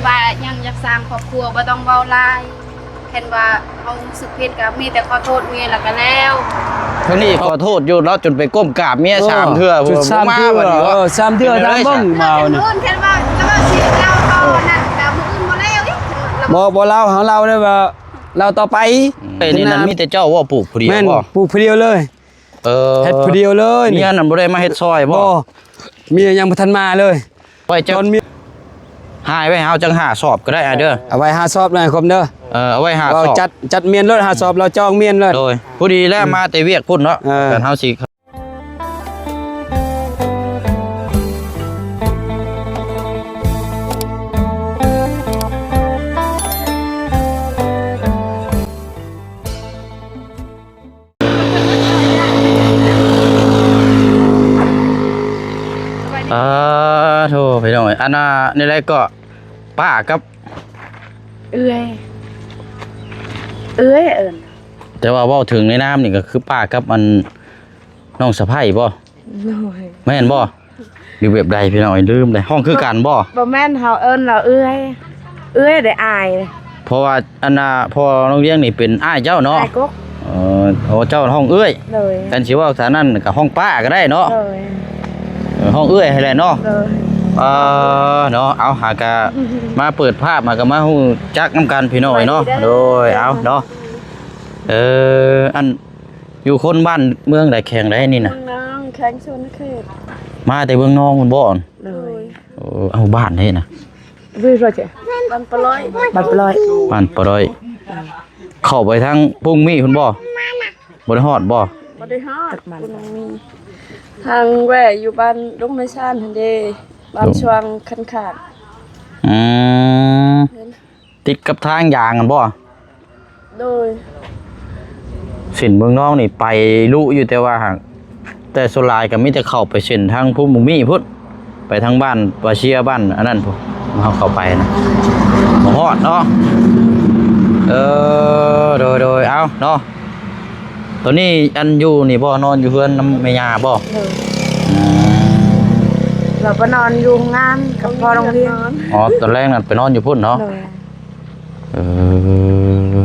ວ່າຍັງຢາກສ້າງຄອບຄົວ ບໍ່ຕ້ອງເວົ້າຫຼາຍ. ຄັນວ່າເຮົາຮູ້ສຶກຜິດກໍມີແຕ່ຂໍໂທດເມຍ ແລ້ວກໍແລ້ວ. ທາງນີ້ຂໍໂທດຢູ່ເນາະ ຈົນໄປກົ້ມກາບເມຍ ເອີ ສາມເທື່ອ ຈົນສາມເທື່ອ ບໍ່ມາບັດນີ້ ເອີ ສາມເທື່ອ ເປັນໄດ້ ຖາມເບິ່ງ ສາມ ມານີ້ ມື້ອື່ນ ຄັນວ່າ ຄັນວ່າຊິເລົ່າຕໍ່ນັ້ນ ກໍມື້ອື່ນບໍ່ເລົ່າອີກ. ບໍ່ ບໍ່ເລົ່າ ເຮົາເລົ່າໄດ້ວ່າເລົ່າຕໍ່ໄປ. ເອີ ນີ້ນັ້ນ ມີແຕ່ເຈົ້າບໍ່ ປູກຜູ້ດຽວ ແມ່ນ ບໍ່? ປູກຜູ້ດຽວເລີຍ. ເອີ ເຮັດຜູ້ດຽວເລີຍ ເມຍນັ້ນບໍ່ໄດ້ມາເຮັດຊ່ອຍບໍ່? ບໍ່ ເມຍຍັງບໍ່ທັນມາເລີຍ. ໄວ້ຈັກ ຕອນເມຍ ຫາຍໄວ້ໃຫ້ເຮົາຈັກຫ້າສອບກໍໄດ້ອ້າຍເດີ. ເອົາໄວ້ຫ້າສອບນະຄົມເດີ. ເອີ ເອົາໄວ້ຫ້າສອບ ຈັດ ຈັດມ້ຽນໂລດ ຫ້າສອບ ລາວຈອງມ້ຽນໂລດ. ໂດຍ ພໍດີແລ້ວ ອືມ ມາແຕ່ວຽກພຸ້ນເນາະ. ເອີ ກັນເຮົາຊິ ອ່າ ໂທ ພີ່ນ້ອງເອີຍ ອັນນ່າ ແນວໃດເກາະ ປ້າກັບ ເອື້ອຍ ເອື້ອຍເອີ້ນ. ແຕ່ວ່າເວົ້າເຖິງໃນນາມນີ້ກໍຄືປ້າກັບອັນ ນ້ອງສະໃພ້ບໍ່? ໂດຍ ແມ່ນບໍ່? ຫຼືແບບໃດພີ່ນ້ອງເອີຍ ລືມເລີຍ. ຮ້ອງຄືກັນບໍ່? ບໍ່ແມ່ນ ເຮົາເອີ້ນລາວເອື້ອຍ ເອື້ອຍໄດ້ອາຍ. ເພາະວ່າອັນນ່າ ພໍ່ນ້ອງວຽງນີ້ເປັນອ້າຍເຈົ້າເນາະ? ອ້າຍກົກ. ເອີ ໂອ້ ເຈົ້າຮ້ອງເອື້ອຍ. ໂດຍ ຄັນຊິເວົ້າສານັ້ນກໍຮ້ອງປ້າກໍໄດ້ເນາະ. ໂດຍ ເອີ ຮ້ອງເອື້ອຍຫັ້ນແຫຼະເນາະ. ໂດຍ ເອີ ເນາະ ເອົາ ຫາກະມາເປີດພາບ ຫາກະມາຮູ້ຈັກນຳກັນພີ່ນ້ອງເອີຍເນາະ. ໂດຍ ເອົາເນາະ ເອີ ອັນ ຢູ່ຄົນບ້ານເມືອງໃດ ແຂວງໃດນີ້ນະ? ເມືອງນາງ ແຂວງສະຫວັນນະເຂດ. ມາແຕ່ເມືອງນອງພຸ້ນບໍ່? ໂດຍ ໂອ້ ເອົາ ບ້ານໃດນະ? ບ້ານປະລອຍ ບ້ານປະລອຍ ບ້ານປະລອຍ. ເຂົ້າໄປທາງພຸ້ງມີພຸ້ນບໍ່? ບໍ່ໄດ້ຮອດບໍ່? ບໍ່ໄດ້ຮອດ ທາງແວ່ຢູ່ບ້ານດົງນາຍຊານຫັ້ນເດ ບ້ານຊວງຄັນຂາດ. ອືມ ຕິດກັບທາງຢາງຫັ້ນບໍ່? ໂດຍ ເສັ້ນເມືອງນອງນີ້ໄປລຸຢູ່ ແຕ່ວ່າຫາກ ແຕ່ສ່ວນຫຼາຍກໍມີແຕ່ເຂົ້າໄປເສັ້ນທາງພູມບຸງມີພຸ້ນ ໄປທາງບ້ານປາເຊຍ ບ້ານອັນນັ້ນພຸ້ນ ເຮົາເຂົ້າໄປນະ ບໍ່ຮອດເນາະ. ເອີ ໂດຍໆ ເອົາເນາະ. ຕອນນີ້ອັນຢູ່ນີ້ບໍ່ ນອນຢູ່ເຮືອນນຳແມ່ຍ່າບໍ່? ໂດຍ ອືມ ລາວໄປນອນຢູ່ໂຮງງານກັບພໍ່ໂຮງຮຽນ. ອໍ ຕອນແລງນັ້ນໄປນອນຢູ່ພຸ້ນເນາະ. ໂດຍ ເອີ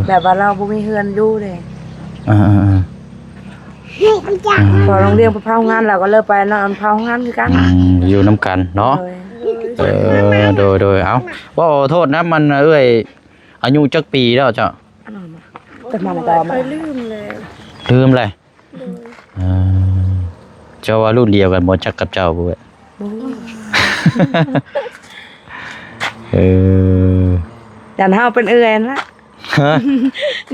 ແບບວ່າລາວບໍ່ມີເຮືອນຢູ່ເດ້. ເອີໆໆ ພໍໂຮງຮຽນໄປເຝົ້າງານ ລາວກໍເລີຍໄປນອນເຝົ້າງານຄືກັນ. ອືມ ຢູ່ນຳກັນເນາະ. ໂດຍ ເອີ ໂດຍໆ ເອົາ ຂໍໂທດນຳ ມັນເອື້ອຍ ອາຍຸຈັກປີແລ້ວເຈົ້າ? ແຕ່ມັນກໍ ຂ້ອຍລືມແລ້ວ ລືມແລ້ວ. ໂດຍ ເອີ ເຈົ້າວ່າລຸ້ນດຽວກັນບໍ່ ຈັກກັບເຈົ້າບໍ່? ບໍ່ ເອີ ຢ້ານເຮົາເປັນເອື້ອຍນະ. ຮະ?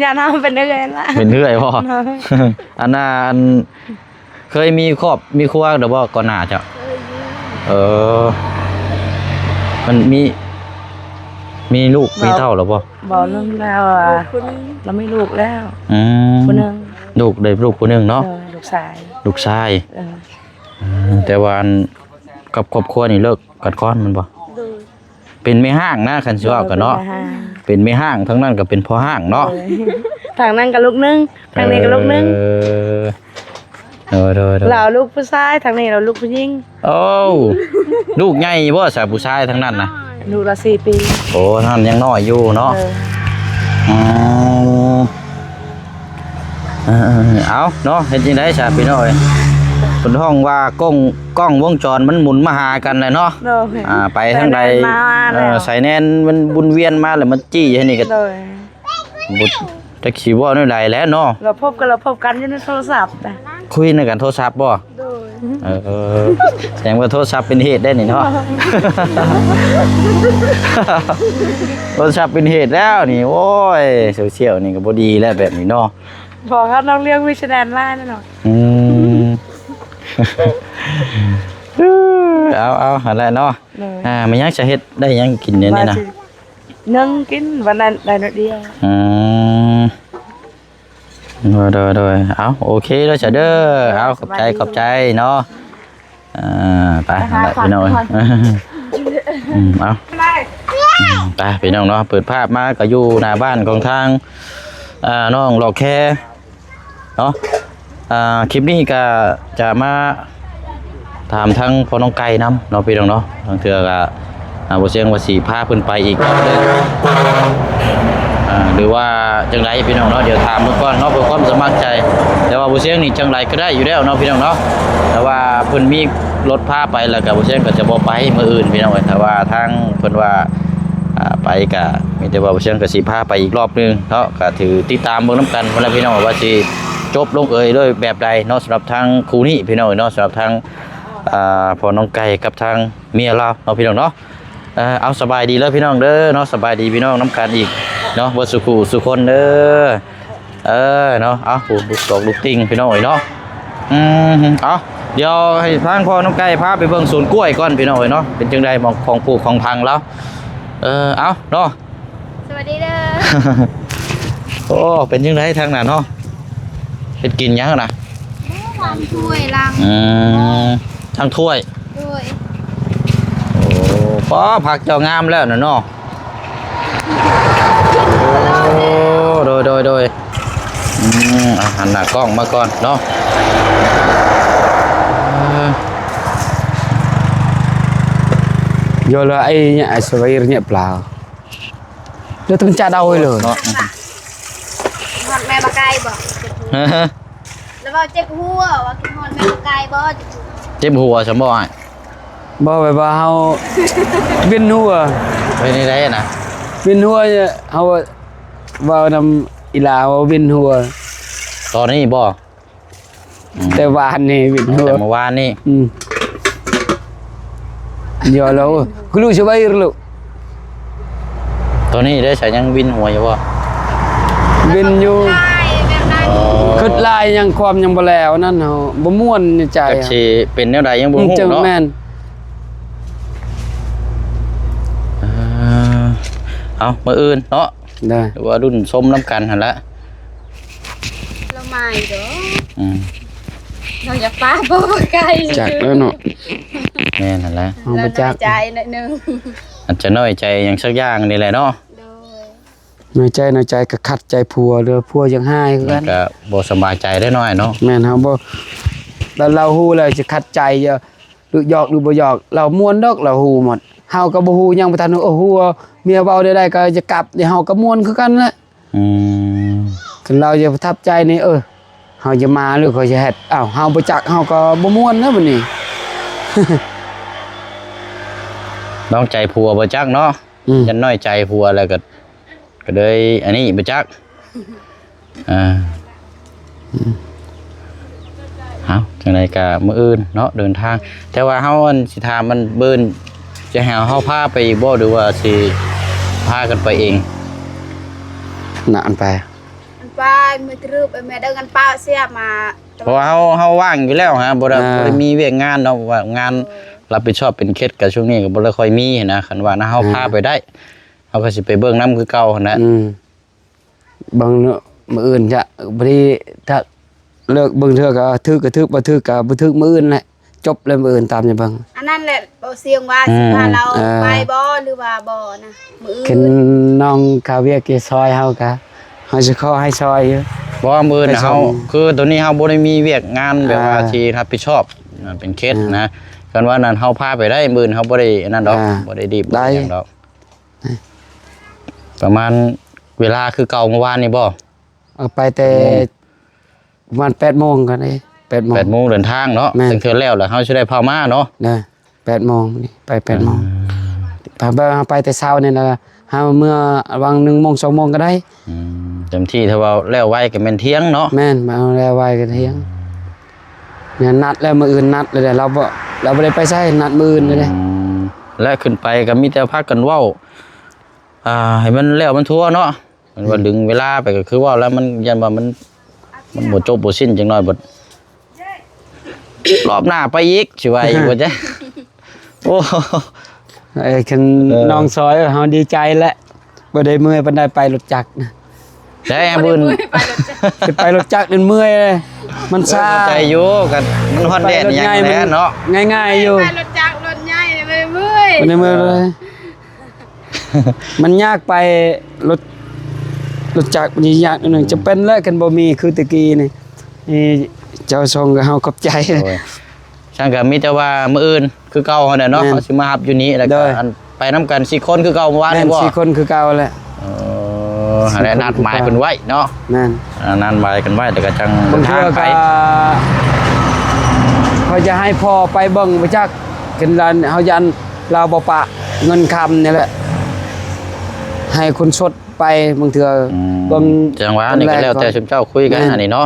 ຢ້ານເຮົາເປັນເອື້ອຍນະ. ເປັນເອື້ອຍບໍ່? ໂດຍ ອັນນ່າ ອັນ ເຄີຍມີຄອບມີຄົວແລ້ວບໍ່ ກ່ອນໜ້າເຈົ້າ? ເຄີຍຢູ່. ເອີ ມັນມີ ມີລູກມີເຕົ້າແລ້ວບໍ່? ບໍ່ ນັ້ນແລ້ວ ລູກຜູ້ໜຶ່ງ ລາວມີລູກແລ້ວ. ອືມ ຜູ້ໜຶ່ງ ລູກ ໄດ້ລູກຜູ້ໜຶ່ງເນາະ. ເອີ ລູກຊາຍ ລູກຊາຍ. ເອີ ເອີ ແຕ່ວ່າອັນ ກັບຄອບຄົວນີ້ເລີກກັນກ່ອນແມ່ນບໍ່? ໂດຍ ເປັນແມ່ຮ້າງນະ ຄັນຊິເວົ້າກັນເນາະ. ໂດຍ ເປັນແມ່ຮ້າງ ເປັນແມ່ຮ້າງ ທາງນັ້ນກໍເປັນພໍ່ຮ້າງເນາະ. ໂດຍ ທາງນັ້ນກໍລູກໜຶ່ງ ທາງນີ້ກໍລູກໜຶ່ງ. ເອີ ໂດຍໆໆ ລາວລູກຜູ້ຊາຍ ທາງນີ້ລາວລູກຜູ້ຍິງ. ໂອ້ ລູກໃຫຍ່ບໍ່ຊະ ຜູ້ຊາຍທາງນັ້ນນະ? ລູກລະສີ່ປີ. ໂອ້ ນັ້ນຍັງນ້ອຍຢູ່ເນາະ. ເອີ ອືມ ເອີໆໆ ເອົາເນາະ ເຮັດຈັ່ງໃດຊະພີ່ນ້ອງເອີຍ ເພິ່ນຮ້ອງວ່າກ້ອງ ກ້ອງວົງຈອນມັນໝູນມາຫາກັນແຫຼະເນາະ. ໂດຍ ອ່າ ໄປທາງໃດ ໄປແລ່ນມາ ເອີ ແລ້ວ ສາຍແນນມັນວົນວຽນມາແລ້ວ ມັນຈີ້ໃຫ້ນີ້ກໍ ໂດຍ ບໍ່ ຈັກຊິເວົ້າແນວໃດແຫຼະເນາະ. ລາວພົບກັນ ລາວພົບກັນຢູ່ໃນໂທລະສັບນະ. ຄຸຍໃນກັນໂທລະສັບບໍ່? ໂດຍ ເອີ ແສດງວ່າໂທລະສັບເປັນເຫດໄດ້ນີ້ເນາະ. ໂທລະສັບເປັນເຫດແລ້ວນີ້ ໂອ້ຍ ໂຊຊຽວນີ້ກໍບໍ່ດີແລ້ວແບບນີ້ເນາະ. ບອກເຮົານ້ອງລ້ຽງມີສະແນນຫຼາຍແນ່ນອນ. ອືມ ເອົາໆ ຫັ້ນແຫຼະເນາະ. ໂດຍ ອ່າ ແມ່ນຫຍັງຈະເຮັດ ໄດ້ຫຍັງກິນແນວນີ້ນະ? ວ່າຊິ ໜຶ່ງກິນ ວັນນັ້ນໄດ້ໜ້ອຍດຽວ. ອືມ ໂດຍໆໆ ເອົາ ໂອເຄເດີຊະເດີ. ເອົາ ຂອບໃຈ ຂອບໃຈເນາະ. ອ່າ ໄປ ໄປຫາ ຫັ້ນແຫຼະ ພີ່ນ້ອງເອີຍ. ອືມ ເອົາ ໄປ ພີ່ນ້ອງເນາະ ເປີດພາບມາກໍຢູ່ໜ້າບ້ານຂອງທາງ ອ່າ ນ້ອງຫຼອກແຄ ເນາະ. ອ່າ ຄລິບນີ້ກໍຈະມາຖາມທາງພໍ່ນ້ອງໄກ່ນຳເນາະ ພີ່ນ້ອງເນາະ. ບາງເທື່ອກໍ ອ່າ ບໍ່ສຽງວ່າຊິພາເພິ່ນໄປອີກຮອບໜຶ່ງ ອ່າ ຫຼືວ່າຈັ່ງໃດພີ່ນ້ອງເນາະ ດຽວຖາມເພິ່ນກ່ອນເນາະ ເພື່ອຄວາມສະໝັກໃຈ. ແຕ່ວ່າບໍ່ສຽງນີ້ຈັ່ງໃດກໍໄດ້ຢູ່ແລ້ວເນາະພີ່ນ້ອງເນາະ ແຕ່ວ່າເພິ່ນມີລົດພາໄປ ແລ້ວກໍບໍ່ສຽງກໍຈະບໍ່ໄປມື້ອື່ນພີ່ນ້ອງເອີຍ. ຖ້າວ່າທາງເພິ່ນວ່າ ອ່າ ໄປກໍມີແຕ່ວ່າບໍ່ສຽງກໍຊິພາໄປອີກຮອບໜຶ່ງເນາະ ກໍຖືຕິດຕາມເບິ່ງນຳກັນພຸ້ນລະພີ່ນ້ອງ ວ່າຊິຈົບລົງເອີຍໂດຍແບບໃດເນາະ ສຳລັບທາງຄູ່ນີ້ພີ່ນ້ອງເນາະ ສຳລັບທາງ ອ່າ ພໍ່ນ້ອງໄກ່ກັບທາງ ເມຍລາວເນາະພີ່ນ້ອງເນາະ. ເອີ ເອົາ ສະບາຍດີເດີພີ່ນ້ອງເດີເນາະ ສະບາຍດີພີ່ນ້ອງນຳກັນອີກເນາະ ເບິດສູ່ຄູ່ສູ່ຄົນເດີ. ເອີ ເນາະ ເອົາ ຜູ້ລູກຕອກລູກຕິ່ງພີ່ນ້ອງເອີຍເນາະ. ອືມ ເອົາ ດຽວໃຫ້ທາງພໍ່ນ້ອງໄກ່ພາໄປເບິ່ງສວນກ້ວຍກ່ອນພີ່ນ້ອງເອີຍເນາະ ເປັນຈັ່ງໃດໝອກຂອງປູກຂອງຝັງລາວ. ເອີ ເອົາເນາະ ສະບາຍດີເດີ. ໂອ້ ເປັນຈັ່ງໃດທາງນັ້ນເນາະ ເຮັດກິນຫຍັງນະ? ໂອ້ ວາງຖ້ວຍລາງ. ອືມ ທັງຖ້ວຍ. ໂດຍ. ໂອ້ ປ້າ ຜັກເຈົ້າງາມແລ້ວນະເນາະ. ໂອ້ ໂດຍ ໂດຍ ໂດຍ. ອືມ ອ່ະ ຫັນໜ້າກ້ອງມາກ່ອນເນາະ. ເອີ Yo lah ai nya ai sawair nya pla. ເລີຍຕ້ອງຈັດເອົາເລີຍເນາະ. ຮອດແມ່ບໍ່ໄກບໍ່? ຮະ? ແລ້ວວ່າເຈັບຫົວ ວ່າຄິດຮອດແມ່ບໍ່ໄກບໍ່? ເຈັບຫົວຊັ້ນບໍ່ອ້າຍ? ບໍ່ ແບບວ່າເຮົາວິນຫົວ. ເປັນຈັ່ງໃດນະ? ວິນຫົວ ເຮົາເວົ້ານຳອີຫຼາວ່າວິນຫົວ. ຕອນນີ້ບໍ່? ອືມ ແຕ່ວານນີ້ວິນຫົວ ແຕ່ເມື່ອວານນີ້. ອືມ Yo lah, kulu sawair lu. ຕອນນີ້ໄດ້ສາຍັງວິນຫົວຢູ່ບໍ່? ວິນຢູ່. ອໍ ຄິດຫຼາຍ ຍັງຄວາມຍັງບໍ່ແລ້ວນັ້ນ ເຮົາບໍ່ມ່ວນໃນໃຈ. ຈັກຊິເປັນແນວໃດຍັງບໍ່ຮູ້ເນາະ. ແມ່ນ. ເອີ ເອົາ ມື້ອື່ນເນາະ. ໄດ້ ຫຼືວ່າລຸ້ນຊົມນຳກັນຫັ້ນລະ. ລາວມາຢູ່ດອກ. ອືມ ລາວຢາກປາບໍ່ໄກ. ຈັກແລ້ວເນາະ. ແມ່ນຫັ້ນແຫຼະ. ເຮົາບໍ່ຈັກ ລາວນ້ອຍໃຈໜ້ອຍໜຶ່ງ. ອາດຈະນ້ອຍໃຈຫຍັງສັກຢ່າງນີ້ແຫຼະເນາະ. ໂດຍ. ນ້ອຍໃຈ ນ້ອຍໃຈກໍຂັດໃຈຜົວ ຫຼືຜົວຍັງຮ້າຍຄືກັນ. ມັນກໍບໍ່ສະບາຍໃຈໄດ້ນ້ອຍເນາະ. ແມ່ນ ເຮົາບໍ່ ແລ້ວລາວຮູ້ແລ້ວຊິຂັດໃຈ ຫຼືຢອກຫຼືບໍ່ຢອກ ລາວມ່ວນດອກ ລາວຮູ້ໝົດ. ເຮົາກໍບໍ່ຮູ້ຫຍັງ ບໍ່ທັນຮູ້ ເອີ ຮູ້ວ່າເມຍເວົ້າແນວໃດກໍຈະກັບ ເຮົາກໍມ່ວນຄືກັນແຫຼະ. ອືມ ຄັນລາວຈະປະທັບໃຈນີ້ ເອີ ເຮົາຈະມາ ຫຼືຂ້ອຍຈະເຮັດ. ອ້າວ ເຮົາບໍ່ຈັກ ເຮົາກໍບໍ່ມ່ວນນະບັດນີ້. ນ້ອຍໃຈຜົວບໍ່ຈັກເນາະ. ອືມ ຢ້ານນ້ອຍໃຈຜົວແລ້ວກໍ ກໍເລີຍອັນນີ້ບໍ່ຈັກ. ອ່າ ເອົາ ຈັ່ງໃດກະມື້ອື່ນເນາະ ເດີນທາງ. ແຕ່ວ່າເຮົາ ອັນ ຊິຖາມ ອັນ ມື້ອື່ນຈະໃຫ້ເຮົາພາໄປອີກບໍ່ ຫຼືວ່າຊິພາກັນໄປເອງ? ນະ ອັນໄປ ອັນໄປ ມື້ຕຣຶບ ແມ່ເດີ ອັນປາເສຍມາ. ເພາະວ່າເຮົາ ເຮົາວ່າງຢູ່ແລ້ວຮະ ບໍ່ໄດ້ ອ່າ ບໍ່ໄດ້ມີວຽກງານເນາະ ວ່າງານ ເອີ ຮັບຜິດຊອບເປັນເຂດ ກະຊ່ວງນີ້ກະບໍ່ໄດ້ຄ່ອຍມີຫັ້ນນະ. ຄັນວ່ານະ ເຮົາ ອ່າ ພາໄປໄດ້ ເຮົາກໍຊິໄປເບິ່ງນຳຄືເກົ່າຫັ້ນແຫຼະ. ອືມ ເບິ່ງມື້ອື່ນຈະ ພໍດີ ຖ້າເລີກເບິ່ງເທື່ອກໍຖືກກໍຖືກ ບໍ່ຖືກກໍບໍ່ຖືກ ມື້ອື່ນແຫຼະ ຈົບແລ້ວ ມື້ອື່ນຕາມຈະເບິ່ງ. ອັນນັ້ນແຫຼະ ບໍ່ສຽງວ່າ ອືມ ຊິພາລາວ ເອີ ໄປບໍ່ ຫຼືວ່າບໍ່ນະ ມື້ອື່ນ ຄັນນ້ອງຄາວຽກຊິຊ່ອຍເຮົາກະ ເຮົາຊິຂໍໃຫ້ຊ່ອຍຢູ່. ບໍ່ ມື້ອື່ນເຮົາ ຄືໂຕນີ້ເຮົາບໍ່ໄດ້ມີວຽກງານແບບວ່າ ອ່າ ທີ່ຮັບຜິດຊອບເປັນເຂດ ອ່າ ນະ. ຄັນວ່ານັ້ນເຮົາພາໄປໄດ້ ມື້ອື່ນເຮົາບໍ່ໄດ້ອັນນັ້ນດອກ ອ່າ ບໍ່ໄດ້ດີບ ໄດ້ ບໍ່ໄດ້ຫຍັງດອກ. ປະມານເວລາຄືເກົ່າເມື່ອວານນີ້ບໍ່? ເອົາໄປແຕ່ ປະມານແປດໂມງກໍໄດ້ ແປດໂມງ ແປດໂມງເດີນທາງເນາະ. ແມ່ນ ຈັ່ງເທື່ອແລ້ວ ແລ້ວເຮົາຊິໄດ້ພາມາເນາະ. ນະ ແປດໂມງນີ້ ໄປແປດໂມງ. ອ່າ ຖ້າແບບເຮົາໄປແຕ່ເຊົ້ານີ້ນະ ເຮົາເມື່ອຫວ່າງໜຶ່ງໂມງ ສອງໂມງກໍໄດ້. ອືມ ເຕັມທີ່ ຖ້າວ່າແລ້ວໄວກໍແມ່ນທ່ຽງເນາະ. ແມ່ນ ມາແລ້ວໄວກໍທ່ຽງ. ອືມ ນີ້ນັດແລ້ວ ມື້ອື່ນນັດແລ້ວເດ້ ລາວບໍ່ ລາວບໍ່ໄດ້ໄປໃສ ນັດມື້ອື່ນເດ້. ອືມ ແລະຂຶ້ນໄປກໍມີແຕ່ພາກັນເວົ້າ ອ່າ ໃຫ້ມັນແລ້ວມັນທົ່ວເນາະ. ມັນວ່າ ອືມ ດຶງເວລາໄປກໍຄືເວົ້າແລ້ວ ມັນຢ້ານວ່າມັນ ມັນບໍ່ຈົບບໍ່ສິ້ນ ຈັກໜ້ອຍບັດ ລອບໜ້າໄປອີກ ຊິວ່າອີກບໍ່ຈ້າ. ໂອ້ ເອີ ຄັນ ເອີ ນ້ອງຊ່ອຍ ເອີ ເຮົາດີໃຈແຫຼະ ບໍ່ໄດ້ເມື່ອຍປານໃດ ໄປລົດຈັກນະ. ໄດ້ ມື້ອື່ນ ບໍ່ໄດ້ເມື່ອຍ ໄປລົດຈັກ ໄປລົດຈັກນັ້ນເມື່ອຍເລີຍ ມັນຊາ. ເອີ ເຂົ້າໃຈຢູ່ ກໍມັນຮອດແດດຫຍັງແຫຼະເນາະ ງ່າຍໆຢູ່. ໄປລົດຈັກລົດໃຫຍ່ ບໍ່ໄດ້ເມື່ອຍ ບໍ່ໄດ້ເມື່ອຍເລີຍ. ອ່າ ມັນຍາກໄປລົດ ລົດຈັກມັນຍາກໜ້ອຍໜຶ່ງ. ອືມ ຈະເປັນແລ້ວ ຄັນບໍ່ມີຄືແຕ່ກີ້ນີ້ ນີ້ເຈົ້າສົ່ງກໍເຮົາຂອບໃຈ. ໂດຍ ຊັ້ນກໍມີແຕ່ວ່າມື້ອື່ນຄືເກົ່າຫັ້ນແຫຼະເນາະ. ແມ່ນ ເຮົາຊິມາຮັບຢູ່ນີ້ ແລ້ວກໍ ໂດຍ ອັນໄປ ນຳກັນສີ່ຄົນຄືເກົ່າເມື່ອວານນີ້ບໍ່? ແມ່ນ ສີ່ຄົນຄືເກົ່າແຫຼະ. ເອີ ຫັ້ນແຫຼະ ສີ່ຄົນ ນັດໝາຍເພິ່ນໄວ້ເນາະ. ແມ່ນ ອ່າ ນັດໝາຍກັນໄວ້ ແຕ່ກໍຈັ່ງ ບາງເທື່ອກໍ ເຮົາຈະໃຫ້ພໍ່ໄປເບິ່ງ ບໍ່ຈັກ ເປັນລານ ເຮົາຢ້ານລາວບໍ່ປະເງິນຄຳນີ້ແຫຼະ ໃຫ້ຄົນສົດໄປ ບາງເທື່ອ ອືມ ເບິ່ງ ຈັ່ງວ່ານີ້ກໍແລ້ວແຕ່ຊຸມເຈົ້າຄຸຍກັນ ແມ່ນ ອັນນີ້ເນາະ.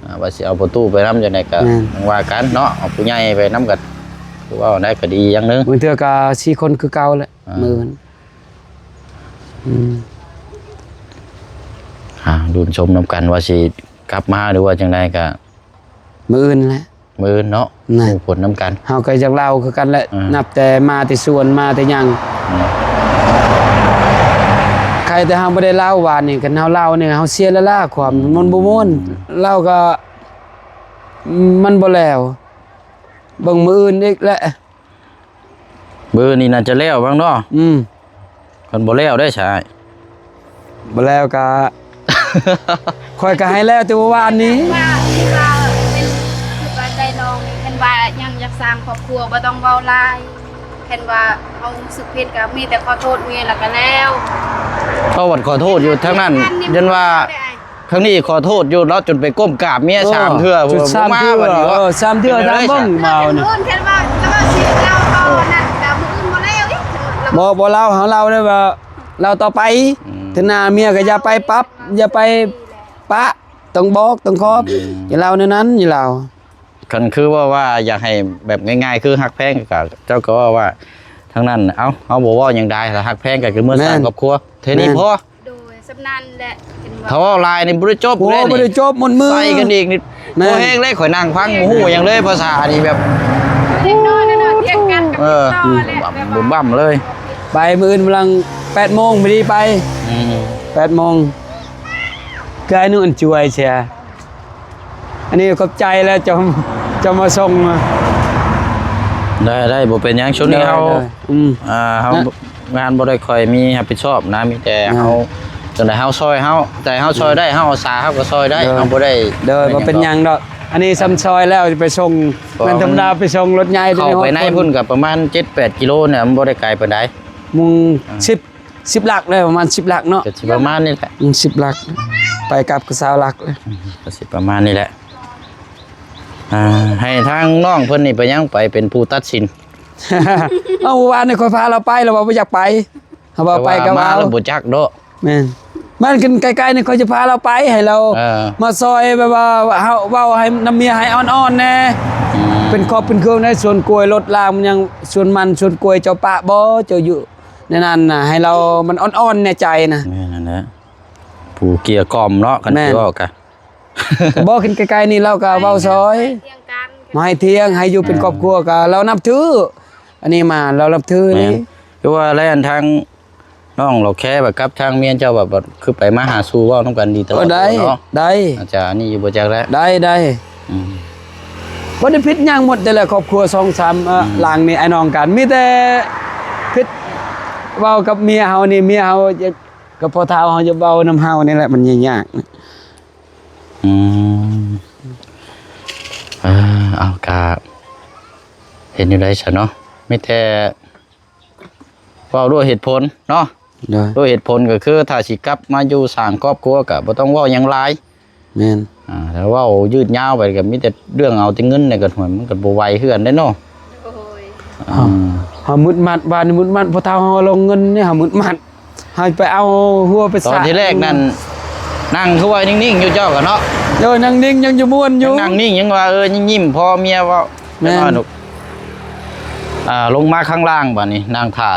ອ່າ ວ່າຊິເອົາພໍ່ຕູ້ໄປນຳຈັ່ງໃດກໍ ແມ່ນ ຍັງວ່າກັນເນາະ ເອົາຜູ້ໃຫຍ່ໄປນຳກໍ ຄືເວົ້າໄດ້ກໍດີຢ່າງໜຶ່ງ. ບາງເທື່ອກໍສີ່ຄົນຄືເກົ່າແຫຼະ ອ່າ ມື້ອື່ນ. ອືມ ອ່າ ລຸ້ນຊົມນຳກັນວ່າຊິກັບມາ ຫຼືວ່າຈັ່ງໃດກໍ ມື້ອື່ນແຫຼະ ມື້ອື່ນເນາະ ນະ ຮູ້ຜົນນຳກັນ. ເຮົາກໍຢາກເລົ່າຄືກັນແຫຼະ ອ່າ ນັບແຕ່ມາແຕ່ສວນ ມາແຕ່ຫຍັງ ອືມ ໃຄແຕ່ເຮົາບໍ່ໄດ້ເລົ່າວານນີ້. ຄັນເຮົາເລົ່ານີ້ ເຮົາເສຍລະລາຄວາມ ອືມ ມັນບໍ່ມ່ວນ ເລົ່າກໍ ມັນບໍ່ແລ້ວ ເບິ່ງມື້ອື່ນອີກແຫຼະ. ມື້ນີ້ໜ້າຈະແລ້ວບ້າງເນາະ. ອືມ ຄັນບໍ່ແລ້ວໄດ້ຊະອ້າຍ ບໍ່ແລ້ວກະ ຂ້ອຍກະໃຫ້ແລ້ວແຕ່ວ່າວານນີ້. ວ່າ ວ່າເປັນ ຄືວ່າໃຈນ້ອງນີ້ ຄັນວ່າຍັງຢາກສ້າງຄອບຄົວ ບໍ່ຕ້ອງເວົ້າຫຼາຍ. ຄັນວ່າເຮົາຮູ້ສຶກຜິດກະມີແຕ່ຂໍໂທດເມຍ ແລ້ວກະແລ້ວ. ເຮົາບັດຂໍໂທດຢູ່ທາງນັ້ນ ຢ້ານວ່າ ທາງນີ້ຂໍໂທດຢູ່ເນາະ ຈົນໄປກົ້ມກາບເມຍ ເອີ ສາມເທື່ອ ຈົນສາມເທື່ອ ບໍ່ມາບັດນີ້ເນາະ. ເອີ ສາມເທື່ອ ທາງເບິ່ງມານີ້ ຄັນວ່າ ຄັນວ່າຊິເລົ່າຕໍ່ນັ້ນກະມື້ອື່ນບໍ່ແລ້ວອີກ. ບໍ່ ບໍ່ເລົ່າ ເຮົາເລົ່າໄດ້ວ່າເລົ່າຕໍ່ໄປ ອືມ ເທື່ອໜ້າເມຍກະຢ່າໄປປັບ ຢ່າໄປປະ ຕ້ອງບອກ ຕ້ອງຂອບ ອືມ ຢ່າເລົ່າແນວນັ້ນ ຢ່າເລົ່າ. ຄັນຄືເວົ້າວ່າຢາກໃຫ້ແບບງ່າຍໆ ຄືຮັກແພງ ກະເຈົ້າກໍເວົ້າວ່າທາງນັ້ນ ເອົ້າ ເຮົາບໍ່ເວົ້າຫຍັງຫຼາຍ ຖ້າຮັກແພງກໍຄືເມືອສ້າງຄອບຄົວ ເທົ່ານີ້ພໍ. ໂດຍ ສ່ຳນັ້ນແຫຼະ. ເຫັນວ່າ ຖ້າເວົ້າຫຼາຍນີ້ບໍ່ໄດ້ຈົບ ໂອ້ ເດ້ນີ້ ບໍ່ໄດ້ຈົບ ໝົດມື້ ໃສ່ກັນອີກນີ້ ແມ່ນ ບໍ່ແຮງເລີຍ. ຂ້ອຍນັ່ງຟັງ ບໍ່ຮູ້ຫຍັງເລີຍ ພາສານີ້ແບບ ເດັກນ້ອຍນັ້ນນະ ຖຽງກັນ ເອີ ແບບວ່າບຸ້ມບັ້ມເລີຍ. ໄປມື້ອື່ນ ຫຼັງແປດໂມງ ພໍດີໄປ ອືມ ແປດໂມງ ກາຍນຸອັນຈວຍເສຍ. ອັນນີ້ຂອບໃຈແລ້ວ ເຈົ້າ ເຈົ້າມາສົ່ງ. ໄດ້ ໄດ້ ບໍ່ເປັນຫຍັງ. ຊ່ວງນີ້ເຮົາ ໂດຍ ໂດຍ ອືມ ອ່າ ເຮົາ ນະ ງານບໍ່ໄດ້ຄ່ອຍມີຮັບຜິດຊອບນະ ມີແຕ່ ອ່າ ເຮົາ ຈັ່ງໃດເຮົາຊ່ອຍເຮົາ ໃຈເຮົາຊ່ອຍໄດ້ ເຮົາອາສາເຮົາກໍຊ່ອຍໄດ້ ໂດຍ ເຮົາບໍ່ໄດ້ ໂດຍ ບໍ່ເປັນຫຍັງດອກ. ອັນນີ້ຊ່ຳຊ່ອຍແລ້ວ ໄປສົ່ງ ແມ່ນທຳມະດາ ໄປສົ່ງລົດໃຫຍ່ ເຂົ້າໄປໃນພຸ້ນກໍປະມານເຈັດແປດກິໂລນີ້ ມັນບໍ່ໄດ້ໄກປານໃດ ມຸງ ອ່າ ສິບ ສິບຫຼັກເດ້ ປະມານສິບຫຼັກເນາະ ກໍຊິປະມານນີ້ແຫຼະ ອືມ ສິບຫຼັກ ໄປກັບກໍຊາວຫຼັກເລີຍ ອືມ ກໍຊິປະມານນີ້ແຫຼະ. ອ່າ ໃຫ້ທາງນ້ອງເພິ່ນນີ້ໄປຫຍັງ ໄປເປັນຜູ້ຕັດສິນ. ເອົາ ວານນີ້ຂ້ອຍພາລາວໄປ ລາວວ່າບໍ່ຢາກໄປ ເຮົາວ່າໄປກໍວ່າ ແຕ່ວ່າມາແລ້ວບໍ່ຈັກເນາະ. ແມ່ນ ມັນຂຶ້ນໃກ້ໆນີ້ ຂ້ອຍຈະພາລາວໄປ ໃຫ້ລາວ ເອີ ມາຊ່ອຍ ແບບວ່າເຮົາເວົ້າໃຫ້ນຳເມຍໃຫ້ອ່ອນໆແດ່ ອືມ ເປັນຄອບເປັນເຄື່ອງໃນສວນກ້ວຍ ລົດລາງມັນຍັງ ສວນມັນ ສວນກ້ວຍ ເຈົ້າປະບໍ່ ເຈົ້າຢູ່ ໃນນັ້ນນະ ໃຫ້ລາວມັນອ່ອນໆໃນໃຈນະ. ແມ່ນຫັ້ນແຫຼະ ຜູ້ເກຍກ່ອມເນາະ ຄັນ ແມ່ນ ຊິເວົ້າກະ ບໍ່ ຂຶ້ນໃກ້ໆນີ້ລາວກໍເວົ້າຊ່ອຍ ມາໃຫ້ທ່ຽງ ໃຫ້ຢູ່ເປັນ ອ່າ ຄອບຄົວ ກໍລາວນັບຖື ອັນນີ້ມາລາວນັບຖື ແມ່ນ ນີ້ ຄືວ່າແລ້ວ ອັນທາງນ້ອງລາວແຄວ່າກັບທາງເມຍເຈົ້າ ແບບ ແບບຄືໄປມາຫາສູ່ເວົ້ານຳກັນດີຕະຫຼອດ ໂອ້ ໄດ້ ເນາະ ໄດ້ ອາດຈະອັນນີ້ຢູ່ບໍ່ຈັກແຫຼະ ໄດ້ ໄດ້ ອືມ ບໍ່ໄດ້ຜິດຫຍັງ ໝົດແຕ່ລະຄອບຄົວສອງສາມ ເອີ ອືມ ຫຼັງນີ້ ອ້າຍນ້ອງກັນ ມີແຕ່ຜິດເວົ້າກັບເມຍເຮົານີ້ ເມຍເຮົາ ກັບພໍ່ເຖົ້າເຮົາຈະເວົ້ານຳເຮົານີ້ແຫຼະ ມັນຍາກ. ອືມ ເອີ ເອົາ ກະເຮັດແນວໃດຊະເນາະ ມີແຕ່ເວົ້າດ້ວຍເຫດຜົນເນາະ ໂດຍ ດ້ວຍເຫດຜົນ ກໍຄືຖ້າຊິກັບມາຢູ່ສ້າງຄອບຄົວກໍບໍ່ຕ້ອງເວົ້າຫຍັງຫຼາຍ ແມ່ນ ອ່າ ຖ້າເວົ້າຍືດຍາວໄປກໍມີແຕ່ເລື່ອງເອົາແຕ່ເງິນນີ້ກໍ ມັນກໍບໍ່ໄຫວເຮືອນເດ້ເນາະ. ໂດຍ ເຮົາ ເຮົາມືດມັດ ບ້ານນີ້ມືດມັດ ພໍ່ເຖົ້າເຮົາລົງເງິນນີ້ ເຮົາມືດມັດ ເຮົາໄປເອົາຫົວໄປສາ ຕອນທີແລກນັ້ນ ນັ່ງຄືວ່ານິ່ງໆຢູ່ເຈົ້າກໍເນາະ ໂດຍ ນັ່ງນິ່ງ ຍັງຢູ່ມ່ວນຢູ່ ຍັງນັ່ງນິ່ງ ຍັງວ່າ ເອີ ຍິ້ມພໍເມຍເວົ້າ ແມ່ນ ຈັກໜ້ອຍ ອ່າ ລົງມາຂ້າງລ່າງບາດນີ້ ນັ່ງຖ້າ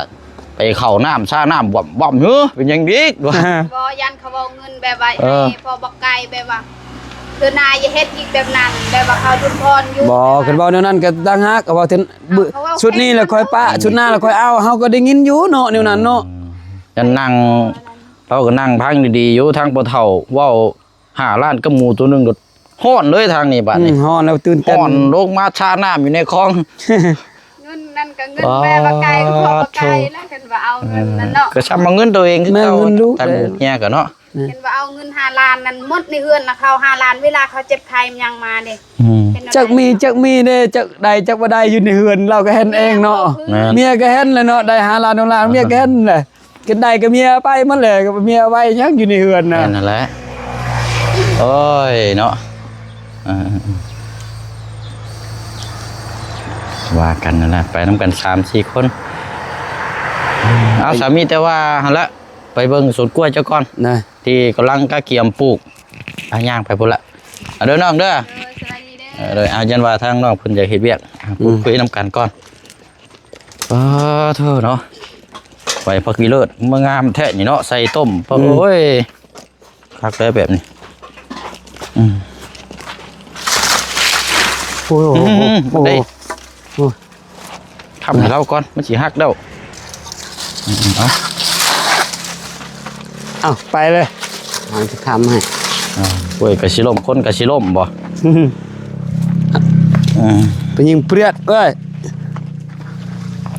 ໄປເຂົ້ານ້ຳ ຊານ້ຳ ບວມໆ ເຮີ ເປັນຫຍັງອີກ ບໍ່ ຢ້ານເຂົາເວົ້າເງິນແບບວ່າ ເອີ ໃຫ້ພໍບັກໄກ່ ແບບວ່າ ເທື່ອໜ້າຢ່າເຮັດອີກແບບນັ້ນ ແບບວ່າເຂົາທຸນພອນຢູ່ ບໍ່ ຄັນເວົ້າແນວນັ້ນກໍຕ່າງຫາກ ເວົ້າເຖິງ ເອີ ຊຸດນີ້ລະຄ່ອຍປະ ອືມ ຊຸດໜ້າລະຄ່ອຍເອົາ ເຮົາກໍໄດ້ຍິນຢູ່ເນາະ ແນວນັ້ນເນາະ ອືມ ຍັງນັ່ງ ລາວກໍນັ່ງຟັງດີໆຢູ່ ທາງພໍ່ເຖົ້າເວົ້າຫ້າລ້ານກັບໝູໂຕໜຶ່ງ ຮ້ອນເລີຍທາງນີ້ບາດນີ້ ອືມ ຮ້ອນແລ້ວຕື່ນເຕັ້ນ ຮ້ອນລົງມາຊານ້ຳຢູ່ໃນຄອງ ເງິນນັ້ນກໍເງິນແມ່ບັກໄກ່ ພໍ່ບັກໄກ່ລະ ຄັນວ່າເອົາເງິນນັ້ນເນາະ ກໍຊ່ຳເອົາເງິນໂຕເອງຄືເກົ່າ ແມ່ນເງິນລູກ ທາງເມຍກໍເນາະ ແມ່ນ ເຫັນວ່າເອົາເງິນຫ້າລ້ານນັ້ນໝົດໃນເຮືອນນະ ເຂົາຫ້າລ້ານ ເວລາເຂົາເຈັບໄຂ້ມັນຍັງມາເດ້ ອືມ ເຫັນ ຈັກມີ ຈັກມີເດ້ ຈັກໄດ້ຈັກບໍ່ໄດ້ ຢູ່ໃນເຮືອນລາວກໍເຫັນເອງເນາະ. ແມ່ນ ເມຍກໍເຫັນແຫຼະເນາະ ໄດ້ຫ້າລ້ານຫົກລ້ານ ເມຍກໍເຫັນແຫຼະ. ຄັນໄດ້ກໍເມຍໄປໝົດແຫຼະ ກໍເມຍໄວ້ຫຍັງຢູ່ໃນເຮືອນນະ. ແມ່ນຫັ້ນແຫຼະ. ໂອ້ຍເນາະ ເອີ ວ່າກັນນັ້ນແຫຼະ ໄປນຳກັນສາມສີ່ຄົນ. ເອົາ ສາມີ ແຕ່ວ່າຫັ້ນລະ ໄປເບິ່ງສວນກ້ວຍເຈົ້າກ່ອນນະ ທີ່ກຳລັງກະກຽມປູກ. ອ່ະ ຍ່າງໄປພຸ້ນລະ ເອົາເດີນ້ອງເດີ. ໂດຍ ສະບາຍດີເດີ. ເອີ ໂດຍ ເອົາ ຢ້ານວ່າທາງນ້ອງເພິ່ນຢາກເຮັດວຽກ ອືມ ຄຸຍນຳກັນກ່ອນ. ປາໂທ້ເນາະ ໃບຜັກອີເລີດ ມາງາມແທ້ນີ້ເນາະ ໃສ່ຕົ້ມ. ອືມ ໂອ້ຍ ຄັກເລີຍແບບນີ້. ອືມ ໂອ້ຍ ໂອ້ຍ ອືມ ໂອ້ຍ ໂອ້ຍ ໄດ້ ໂອ້ຍ ຄ້ຳໃຫ້ລາວກ່ອນ ມັນຊິຫັກແລ້ວ. ອືມ ເອົາ ເອົາ ໄປເລີຍ ເຮົາຈະຄ້ຳໃຫ້. ເອົາ ໂອ້ຍ ກະຊິລົ້ມ ຄົນກະຊິລົ້ມບໍ່? ອືມ ໄປຍິງປຽດເອີຍ.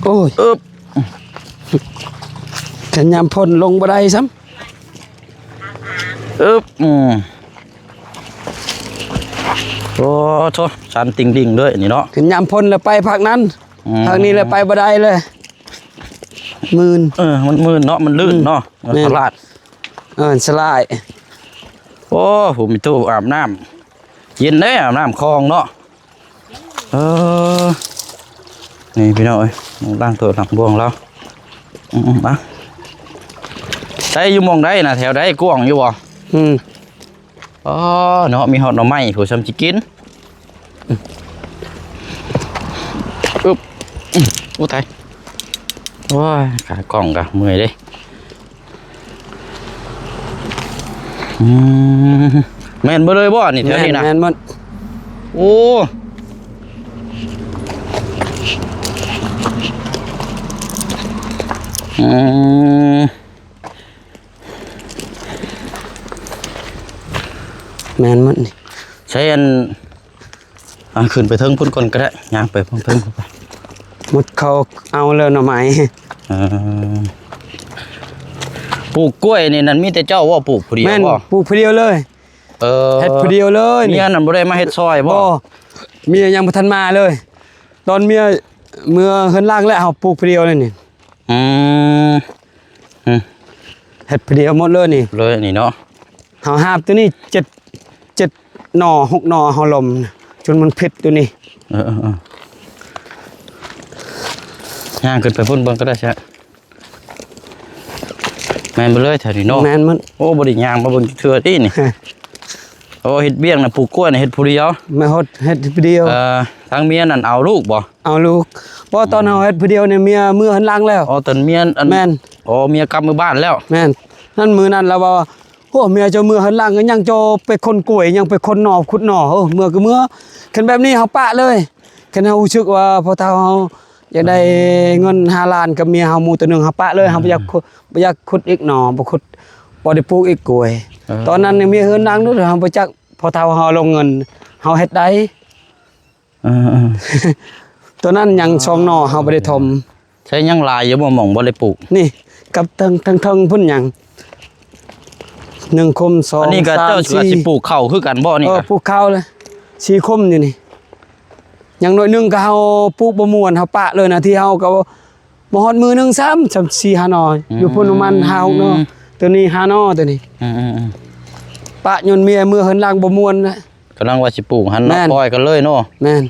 ໂອ້ຍ ອຶບ ຄັນຍາມຝົນລົງບໍ່ໄດ້ຊ້ຳ. ອຶບ ອືມ ໂອ້ໂທ້ ຊັນຕິ່ງດິ່ງເລີຍນີ້ເນາະ. ຂຶ້ນຍາມຝົນແລ້ວໄປພາກນັ້ນ ອືມ ພາກນີ້ແລ້ວໄປບໍ່ໄດ້ເລີຍ ມື່ນ. ເອີ ມັນມື່ນເນາະ ມັນລື່ນເນາະ. ອືມ ມັນ ແມ່ນ ສະຫຼາດ ເອີ ສະຫຼາຍ. ໂອ້ ຜູ້ມີຕູ້ອາບນ້ຳ ເຢັນເດ້ ອາບນ້ຳຄອງເນາະ. ເອີ ນີ້ພີ່ນ້ອງເອີຍ ລ້າງຖ້ວຍລ້າງບ່ວງລາວ. ອືມໆ ອ່ະ ໃຊ້ຢູ່ໝ່ອງໃດນະ ແຖວໃດ ກວ້າງຢູ່ບໍ່? ອືມ ອໍ ເນາະ ມີຮອດໜໍ່ໄມ້ຜູ້ຊ່ຳຊິກິນ. ອຶບ ອືມ ໂອ້ ຕາຍ ໂອ້ຍ ຂາກ້ອງກະເມື່ອຍເດ້. ອືມ ແມ່ນເບິດເລີຍບໍ່ນີ້ ແຖວນີ້ນະ? ແມ່ນ ແມ່ນໝົດ. ໂອ້ ອືມ ແມ່ນໝົດນີ້. ໃຊ້ອັນ ອ່າ ຂຶ້ນໄປເທິງພຸ້ນກ່ອນກໍໄດ້ ຍ່າງໄປເທິງພຸ້ນໄປ. ໝົດ ເຂົາເອົາແລ້ວໜໍ່ໄມ້. ເອີ ປູກກ້ວຍນີ້ນັ້ນ ມີແຕ່ເຈົ້າບໍ່ ປູກຜູ້ດຽວບໍ່? ແມ່ນ ປູກຜູ້ດຽວເລີຍ. ເອີ ເຮັດຜູ້ດຽວເລີຍນີ້. ເມຍນັ້ນບໍ່ໄດ້ມາເຮັດຊ່ອຍບໍ່? ບໍ່ ເມຍຍັງບໍ່ທັນມາເລີຍ. ຕອນເມຍເມືອເຮືອນຫຼັງແລ້ວ ເຮົາປູກຜູ້ດຽວເລີຍນີ້. ອືມ ອືມ ເຮັດຜູ້ດຽວໝົດເລີຍນີ້ ເລີຍນີ້ເນາະ. ເຮົາຫາບຕົວນີ້ເຈັດ ເຈັດໜໍ່ ຫົກໜໍ່ ເຮົາລົມ ຈົນມັນຜິດຕົວນີ້. ເອີໆໆ ຍ່າງຂຶ້ນໄປພຸ້ນເບິ່ງກໍໄດ້ຊະ. ແມ່ນເບິດເລີຍແຖວນີ້ເນາະ. ແມ່ນໝົດ. ໂອ້ ບໍ່ໄດ້ຍ່າງມາເບິ່ງຈັກເທື່ອຕິນີ້. ໂອ້ ເຮັດວຽກນະ ປູກກ້ວຍນະ ເຮັດຜູ້ດຽວ. ແມ່ນ ເຮັດ ເຮັດຜູ້ດຽວ. ເອີ ທາງເມຍນັ້ນເອົາລູກບໍ່? ເອົາລູກ. ບໍ່ ອືມ ຕອນເຮົາເຮັດຜູ້ດຽວນີ້ ເມຍເມືອເຮືອນຫຼັງແລ້ວ. ອໍ ຕອນເມຍອັນ ແມ່ນ. ອໍ ເມຍກັບມາບ້ານແລ້ວ. ແມ່ນ. ນັ້ນມື້ນັ້ນລາວວ່າ ໂອ້ ເມຍເຈົ້າເມືອເຮືອນຫຼັງ ຍັງເຈົ້າໄປຂົນກ້ວຍ ຍັງໄປຂົນໜໍ່ ຂຸດໜໍ່. ເອີ ເມືອກໍເມືອ ຄັນແບບນີ້ເຮົາປະເລີຍ. ຄັນເຮົາຮູ້ສຶກວ່າພໍ່ເຖົ້າເຮົາຢາກໄດ້ເງິນຫ້າລ້ານກັບເມຍເຮົາໝູ່ໂຕໜຶ່ງ ເຮົາປະເລີຍ. ອືມ ເຮົາບໍ່ຢາກຂຸດ ບໍ່ຢາກຂຸດອີກໜໍ່ ບໍ່ຂຸດ ບໍ່ໄດ້ປູກອີກກ້ວຍ. ເອີ ຕອນນັ້ນຍັງເມຍເຮືອນຫຼັງຢູ່ ເຮົາບໍ່ຈັກ ພໍ່ເຖົ້າເຮົາລົງເງິນ ເຮົາເຮັດໄດ້. ເອີໆ ຕອນນັ້ນຍັງສອງໜໍ່ ເຮົາບໍ່ໄດ້ຖົມ. ໃຊ້ຍັງຫຼາຍຢູ່ບໍ່ ໝ່ອງບໍ່ໄດ້ປູກ? ນີ້ ກັບທາງ ທາງເທິງພຸ້ນຍັງ ໜຶ່ງຄົມ ສອງ ອັນນີ້ກໍ ສາມ ເຈົ້າ ສີ່ ຊິປູກເຂົ້າຄືກັນບໍ່ນີ້? ເອີ ກະ ປູກເຂົ້າເລີຍ ສີ່ຄົມຢູ່ນີ້. ຢ່າງໜ້ອຍໜຶ່ງກໍເຮົາປູກບໍ່ມ່ວນ ເຮົາປະເລີຍນະ ທີ່ເຮົາກໍ ບໍ່ຮອດມື້ໜຶ່ງຊ້ຳ ຊ້ຳສີ່ຫ້າໜໍ່. ອືມ ຢູ່ພຸ້ນປະມານຫ້າຫົກໜໍ່ ໂຕນີ້ຫ້າໜໍ່ ໂຕນີ້. ອືມໆໆ ປະຍ້ອນເມຍເມືອເຮືອນຫຼັງບໍ່ມ່ວນນະ. ກຳລັງວ່າຊິປູກຫັ້ນເນາະ. ແມ່ນ ປ່ອຍກັນເລີຍເນາະ. ແມ່ນ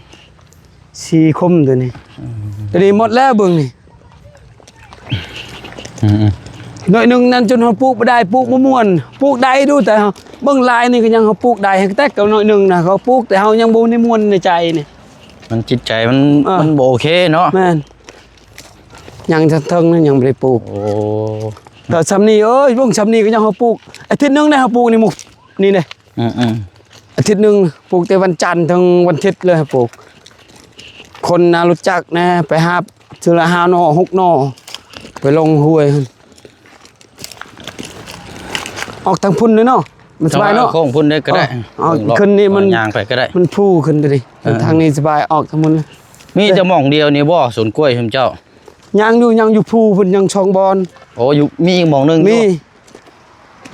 ສີ່ຄົມໂຕນີ້. ອືມ ໂຕນີ້ໝົດແລ້ວເບິ່ງນີ້. ອືມໆ ໜ້ອຍໜຶ່ງນັ້ນຈົນເຮົາປູກບໍ່ໄດ້ ປູກບໍ່ມ່ວນ. ປູກໄດ້ຢູ່ ແຕ່ເຮົາເບິ່ງລາຍນີ້ກໍຍັງເຮົາປູກໄດ້ ແຕ່ກໍໜ້ອຍໜຶ່ງນະ ເຂົາປູກ ແຕ່ເຮົາຍັງບໍ່ໄດ້ມ່ວນໃນໃຈນີ້. ມັນຈິດໃຈມັນ ເອີ ມັນບໍ່ໂອເຄເນາະ. ແມ່ນ. ຍັງທາງເທິງນັ້ນຍັງບໍ່ໄດ້ປູກ. ໂອ້ ກໍຊ່ຳນີ້ ເອີຍ ເບິ່ງຊ່ຳນີ້ກໍຍັງເຮົາປູກ ອາທິດໜຶ່ງໄດ້ເຮົາປູກນີ້ໝົດນີ້ເດ້. ອືມໆ ອາທິດໜຶ່ງປູກແຕ່ວັນຈັນເຖິງວັນທິດເລີຍເຮົາປູກ. ຂົນນະລົດຈັກແດ່ ໄປຫາບເທື່ອລະຫ້າໜໍ່ ຫົກໜໍ່ ໄປລົງຫ້ວຍ. ອອກທາງພຸ້ນເລີຍເນາະ ມັນສະບາຍເນາະ. ເອົາ ໂຄ້ງພຸ້ນເດີກໍໄດ້. ເອີ ເອົາ ເອີ ຂຶ້ນນີ້ມັນ ຍ່າງໄປກໍໄດ້ ມັນພູຂຶ້ນຕົວນີ້. ເອີ ທາງນີ້ສະບາຍ ອອກທາງພຸ້ນ. ມີແຕ່ໝ່ອງດຽວນີ້ບໍ່ ສວນກ້ວຍຂອງເຈົ້າ? ຍັງຢູ່ ຍັງຢູ່ພູພຸ້ນ ຍັງສອງບ່ອນ. ໂອ້ ຢູ່ ມີອີກໝ່ອງໜຶ່ງຢູ່. ມີ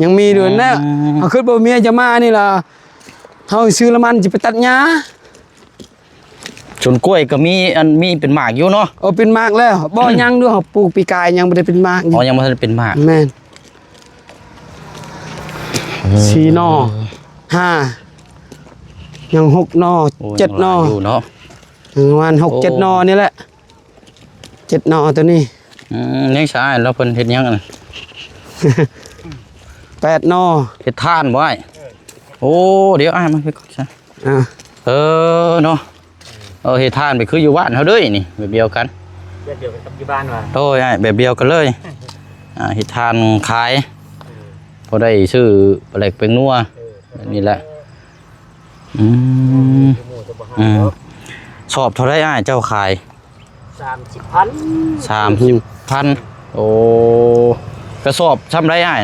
ຍັງມີຢູ່ນະ. ອືມ ເຮົາຄິດວ່າເມຍຈະມານີ້ລະ ເຮົາຊື້ລະມັນຈະໄປຕັດຫຍ້າ. ສວນກ້ວຍກໍມີ ອັນ ມີເປັນໝາກຢູ່ເນາະ? ເອີ ເປັນໝາກແລ້ວ. ບໍ່ ຍັງຢູ່ ເຮົາປູກປີກາຍຍັງບໍ່ໄດ້ເປັນໝາກຢູ່. ອໍ ຍັງບໍ່ທັນເປັນໝາກ. ແມ່ນ. ເອີ ສີ່ໜໍ່ ຫ້າ ຍັງຫົກໜໍ່ ໂອ້ ເຈັດໜໍ່ ຍັງຫຼາຍຢູ່ເນາະ. ເອີ ປະມານຫົກ ໂອ້ ເຈັດໜໍ່ນີ້ແຫຼະ. ເຈັດໜໍ່ໂຕນີ້. ອືມ ຍັງຊະອ້າຍ ແລ້ວເພິ່ນເຮັດຫຍັງຫັ້ນ? ແປດໜໍ່. ເຮັດຖ່ານບໍ່ອ້າຍ? ໂອ້ ດຽວອ້າຍມາເຮັດກ່ອນຊະ. ອ່າ ເອີເນາະ ເອີ ເຮັດຖ່ານໄປຄືຢູ່ບ້ານເຮົາເດີນີ້ ແບບດຽວກັນ. ແບບດຽວກັນກັບຢູ່ບ້ານວ່າ? ໂດຍ ອ້າຍ ແບບດຽວກັນເລີຍ. ອ່າ ເຮັດຖ່ານຂາຍ ເອີ ພໍໄດ້ຊື້ປາແຫຼກແປ້ງນົວ. ເອີ ແບບນີ້ແຫຼະ. ອືມ ໝູ່ຈະບໍ່ຫາ ອືມ ດອກ. ສອບເທົ່າໃດອ້າຍເຈົ້າຂາຍ? ສາມສິບພັນ. ສາມສິບພັນ. ໂອ້ ກະສອບຊ່ຳໃດອ້າຍ?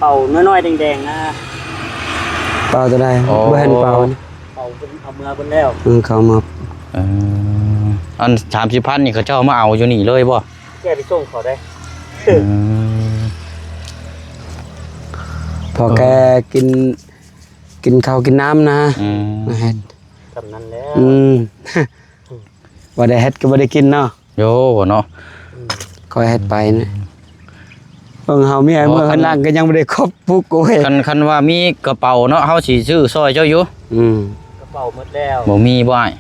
ເປົານ້ອຍໆແດງໆນະ. ເປົາຕົວໃດ? ອໍ ບໍ່ເຫັນເປົາ. ເປົາເພິ່ນເອົາເມືອເບິດແລ້ວ. ອືມ ເຂົາມາ. ເອີ ອັນສາມສິບພັນນີ້ເຂົາເຈົ້າມາເອົາຢູ່ນີ້ເລີຍບໍ່? ແກໄປສົ່ງເຂົາໄດ້. ອືມ ພໍແກກິນ ກິນເຂົ້າກິນນ້ຳນະ. ອືມ ມາເຮັດ ສ່ຳນັ້ນແຫຼະ. ອືມ ບໍ່ໄດ້ເຮັດກໍບໍ່ໄດ້ກິນເນາະ. ໂຍ ເນາະ ອືມ ຄ່ອຍເຮັດໄປນະ. ເບິ່ງເຮົາເມຍເມືອເຮືອນຫຼັງກໍຍັງບໍ່ໄດ້ຄົບປຸກ. ໂອ້ຍ ຄັນ ຄັນວ່າມີກະເປົາເນາະ ເຮົາຊິຊື້ຊ່ອຍເຈົ້າຢູ່. ອືມ ກະເປົາໝົດແລ້ວ. ບໍ່ມີບໍ່ອ້າຍ?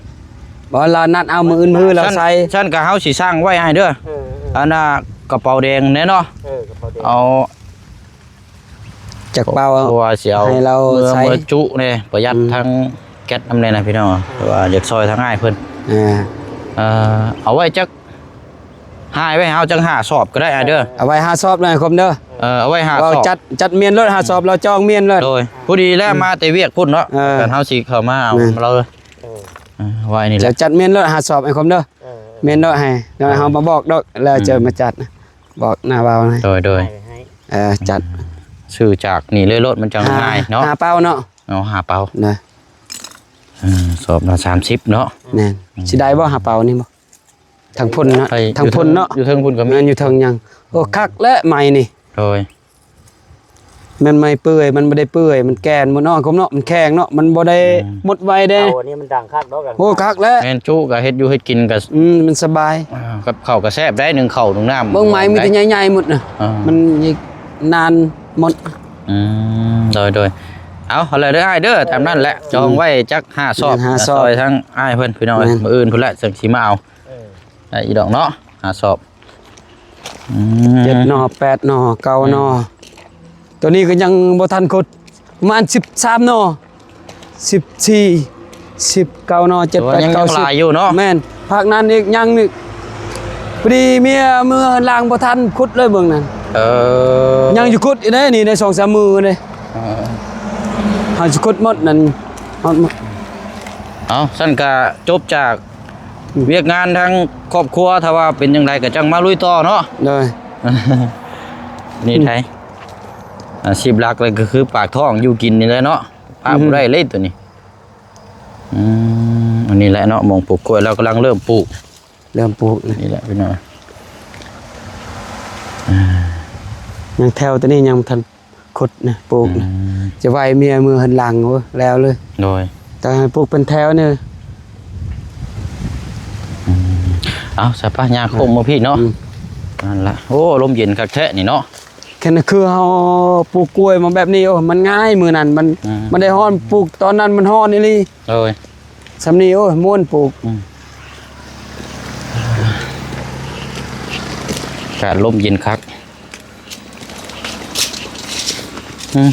ບໍ່ ລາວນັດເອົາມື້ອື່ນ ມື້ລາວໃສ່. ຊັ້ນ ຊັ້ນກະເຮົາຊິສ້າງໄວ້ອ້າຍເດີ. ເອີ ເອີ ອັນນ່າ ກະເປົາແດງແນ່ເນາະ. ເອີ ກະເປົາແດງ ເອົາ ຈັກເປົາ ເພາະວ່າຊິເອົາໃຫ້ລາວໃສ່ ເມືອຈຸແດ່ ປະຢັດ ອືມ ທັງແກັດນຳແດ່ນະພີ່ນ້ອງ. ເພາະວ່າຢາກຊ່ອຍທາງອ້າຍເພິ່ນ. ເອີ ເອີ ເອົາໄວ້ຈັກ ຫາຍໄວ້ໃຫ້ເຮົາຈັກຫ້າສອບກໍໄດ້ອ້າຍເດີ. ເອົາໄວ້ຫ້າສອບເລີຍຄົມເດີ. ເອີ ເອົາໄວ້ຫ້າສອບ ຈັດ ຈັດມ້ຽນໂລດ ຫ້າສອບ ລາວຈອງມ້ຽນໂລດ. ໂດຍ ພໍດີແລ້ວ ອືມ ມາແຕ່ວຽກພຸ້ນເນາະ. ເອີ ຄັນເຮົາຊິເຂົ້າມາເອົາ ແມ່ນ ລາວ ເອີ ເອີ ເອົາໄວ້ນີ້ແຫຼະ ຈັດມ້ຽນໂລດ ຫ້າສອບ ອ້າຍຄົມເດີ. ເອີ ເອີ ມ້ຽນໂລດໃຫ້ ແລ້ວເຮົາມາບອກດອກ ແລ້ວເຈົ້າມາຈັດ ອືມ ບອກໜ້າເວົ້າໃຫ້. ໂດຍ ໂດຍ ໃຫ້ ເອີ ຈັດ ຊື້ຈາກນີ້ເລີຍໂລດ ມັນຈັ່ງງ່າຍເນາະ. ຫ້າເປົາເນາະ. ເອົາຫ້າເປົາ ນະ. ເອີ ສອບລະສາມສິບເນາະ. ແມ່ນ. ອືມ ຊິໄດ້ບໍ່ຫ້າເປົານີ້ບໍ່? ທາງພຸ້ນເນາະ ທາງພຸ້ນເນາະ. ຢູ່ເທິງພຸ້ນກໍມີ. ແມ່ນ ຢູ່ເທິງຍັງ. ໂອ້ ຄັກແຫຼະໄມ້ນີ້. ໂດຍ ແມ່ນໄມ້ເປື່ອຍ ມັນບໍ່ໄດ້ເປື່ອຍ ມັນແກ່ນບໍ່ເນາະ ຄົມເນາະ ມັນແຂງເນາະ ມັນບໍ່ໄດ້ ອືມ ໝົດໄວເດ້. ເອົາ ອັນນີ້ມັນດັງຄັກດອກ. ໂອ້ ຄັກແຫຼະ. ແມ່ນ ຈຸກະເຮັດຢູ່ເຮັດກິນກະ ອືມ ມັນສະບາຍ. ອ່າ ກັບເຂົ້າກະແຊບໄດ້ ໜຶ້ງເຂົ້າໜຶ້ງນ້ຳ. ເບິ່ງໄມ້ມີແຕ່ໃຫຍ່ໆໝົດນະ. ອ່າ ມັນຍາກນານໝົດ. ອືມ ໂດຍ ໂດຍ ເອົາ ເອົາເລີຍເດີອ້າຍເດີ. ຕາມນັ້ນແຫຼະ ຈອງໄວ້ຈັກຫ້າສອບ ຫ້າສອບ ຊ່ອຍທາງອ້າຍເພິ່ນພີ່ນ້ອງ. ແມ່ນ. ມື້ອື່ນພຸ້ນແຫຼະ ຈັ່ງຊິມາເອົາ. ເອີ ໄດ້ອີດອກເນາະ ຫ້າສອບ. ອືມ ເຈັດໜໍ່ ແປດໜໍ່ ເກົ້າໜໍ່. ອືມ ໂຕນີ້ກໍຍັງບໍ່ທັນຂຸດ ປະມານສິບສາມໜໍ່ ສິບສີ່ ສິບເກົ້າໜໍ່ ເຈັດ ແປດ ເກົ້າ ສິບ ຍັງຫຼາຍຢູ່ເນາະ. ແມ່ນ ພາກນັ້ນອີກຍັງນີ້ ພໍດີເມຍເມືອລ້າງບໍ່ທັນຂຸດເລີຍເບິ່ງນັ້ນ. ເອີ ຍັງຢູ່ຂຸດອີກເດ້ນີ້ ໄດ້ສອງສາມມື້ເດ້. ເອີ ເຮົາຊິຂຸດໝົດນັ້ນ ເອົາ ຊັ້ນກະຈົບຈາກ ອືມ ວຽກງານທາງຄອບຄົວ ຖ້າວ່າເປັນຈັ່ງໃດກໍຈັ່ງມາລຸຍຕໍ່ເນາະ. ໂດຍ ນີ້ ອືມ ໄດ໋ ອາຊີບຫຼັກເລີຍກໍຄືປາກທ້ອງຢູ່ກິນນີ້ແຫຼະເນາະ. ພາດ ອືມ ບໍ່ໄດ້ເລີຍໂຕນີ້. ອືມ ອັນນີ້ແຫຼະເນາະ ໝ່ອງປູກກ້ວຍ ລາວກຳລັງເລີ່ມປູກ ເລີ່ມປູກນະ. ນີ້ແຫຼະພີ່ນ້ອງ ອາ ຍັງແຖວໂຕນີ້ຍັງບໍ່ທັນ ຂຸດນະ ປູກນະ. ອືມ ຈະໄວ້ເມຍເມືອເຮືອນຫຼັງ ໂອ້ ແລ້ວເລີຍ. ໂດຍ ຕ້ອງໃຫ້ປູກເປັນແຖວນີ້. ອືມ ເອົາ ສະປະ ຍ່າງໂຄ້ງມາພີ້ເນາະ. ອືມ ນັ້ນລະ. ໂອ້ ລົມເຢັນຄັກແທ້ນີ້ເນາະ. ແຄ່ນຄືເຮົາປູກກ້ວຍມາແບບນີ້ ໂອ້ ມັນງ່າຍ. ມື້ນັ້ນມັນ ອືມ ມັນໄດ້ຮ້ອນ ປູກຕອນນັ້ນມັນຮ້ອນອີ່ຫຼີ. ໂດຍ ສ່ຳນີ້ ໂອ້ຍ ມ່ວນປູກ. ອືມ ອາກາດລົມເຢັນຄັກ. ອືມ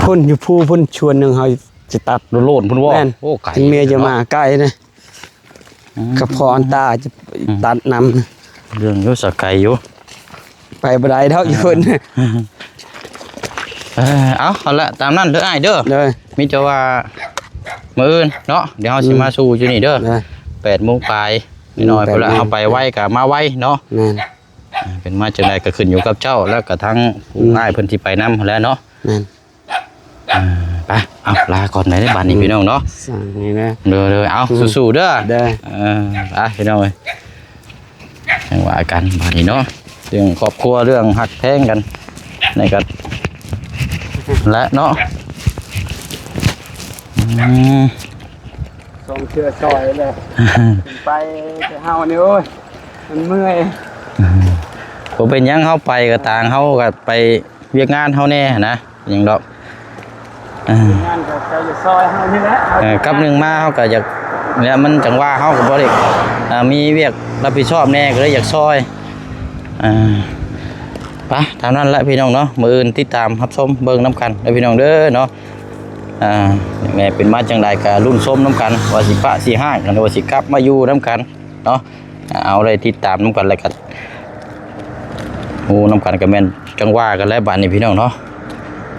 ພຸ້ນ ຢູ່ພູພຸ້ນ ຊວນໜຶ່ງເຮົາຈະຕັດ. ໂລນໆພຸ້ນບໍ່? ແມ່ນ. ໂອ້ ໄກ ເມຍຈະມາ ເນາະ ໄກເດ້. ອືມ ກະພໍອັນຕາຈະ ອືມ ຕັດນຳ. ເລື່ອງຢູ່ສະໄກຢູ່ ໄປບໍ່ໄດ້ດອກຢູ່ພຸ້ນ. ເອີ ເອົາ ເອົາລະ ຕາມນັ້ນເດີອ້າຍເດີ. ໂດຍ ມີແຕ່ວ່າມື້ອື່ນເນາະ ດຽວເຮົາຊິ ອືມ ມາສູ່ຢູ່ນີ້ເດີ. ໂດຍ ແປດໂມງປາຍ ອືມ ນ້ອຍໆ ແປດໂມງ ພຸ້ນລະ. ເຮົາໄປໄວກະມາໄວເນາະ. ແມ່ນ. ເປັນມາຈັ່ງໃດກໍຂຶ້ນຢູ່ກັບເຈົ້າ ແລ້ວກໍທັງ ອືມ ອ້າຍເພິ່ນທີ່ໄປນຳຫັ້ນແຫຼະເນາະ. ແມ່ນ. ອ່າ ໄປ ເອົາ ລາກ່ອນໄດ້ບາດນີ້ ອືມ ພີ່ນ້ອງເນາະ. ໂດຍໆ ເອົາ ອືມ ສູ້ໆເດີ. ເດີ ເອີ ໄປພີ່ນ້ອງເອີຍ ຈັ່ງວ່າກັນບາດນີ້ເນາະ. ເລື່ອງຄອບຄົວ ເລື່ອງຮັກແພງກັນ ໃນກັນ ແຫຼະເນາະ ອືມ ສອງເທື່ອຊ່ອຍແລ້ວ ໄປແຕ່ເຮົານີ້ ໂອ້ຍ ມັນເມື່ອຍ ບໍ່ເປັນຫຍັງ ເຮົາໄປກໍຕ່າງ ເຮົາກໍໄປວຽກງານເຮົາແດ່ນະ ຫຍັງດອກ ເອີ ວຽກງານກໍເຈົ້າຈະຊ່ອຍເຮົານີ້ແຫຼະ ເອີ ກັບໜຶ່ງມາເຮົາກໍຢາກ ແລ້ວມັນຈັງຫວະເຮົາກໍບໍ່ໄດ້ ເອີ ມີວຽກຮັບຜິດຊອບແດ່ ກໍເລີຍຢາກຊ່ອຍ ເອີ ໄປ ຕາມນັ້ນແຫຼະພີ່ນ້ອງເນາະ ມື້ອື່ນຕິດຕາມຮັບຊົມເບິ່ງນຳກັນເດີພີ່ນ້ອງເດີເນາະ ອ່າ ແມ່ເປັນມາຈັ່ງໃດກໍລຸ້ນຊົມນຳກັນ ວ່າຊິປະຊິຮ້າງກັນ ຫຼືວ່າຊິກັບມາຢູ່ນຳກັນເນາະ ເອົາ ໄດ້ຕິດຕາມນຳກັນ ແລ້ວກໍຮູ້ນຳກັນ ກໍແມ່ນຈັ່ງວ່າກັນແຫຼະ ບາດນີ້ພີ່ນ້ອງເນາະ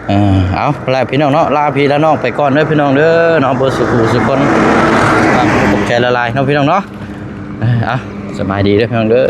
ເອີ ເອົາ ລາພີ່ນ້ອງເນາະ ລາພີ່ລານ້ອງໄປກ່ອນເດີພີ່ນ້ອງເດີເນາະ ເບິດສູ່ຜູ້ສູ່ຄົນ ຂອບໃຈຫຼາຍໆເນາະພີ່ນ້ອງເນາະ ເອີ ເອົາ ສະບາຍດີເດີພີ່ນ້ອງເດີ.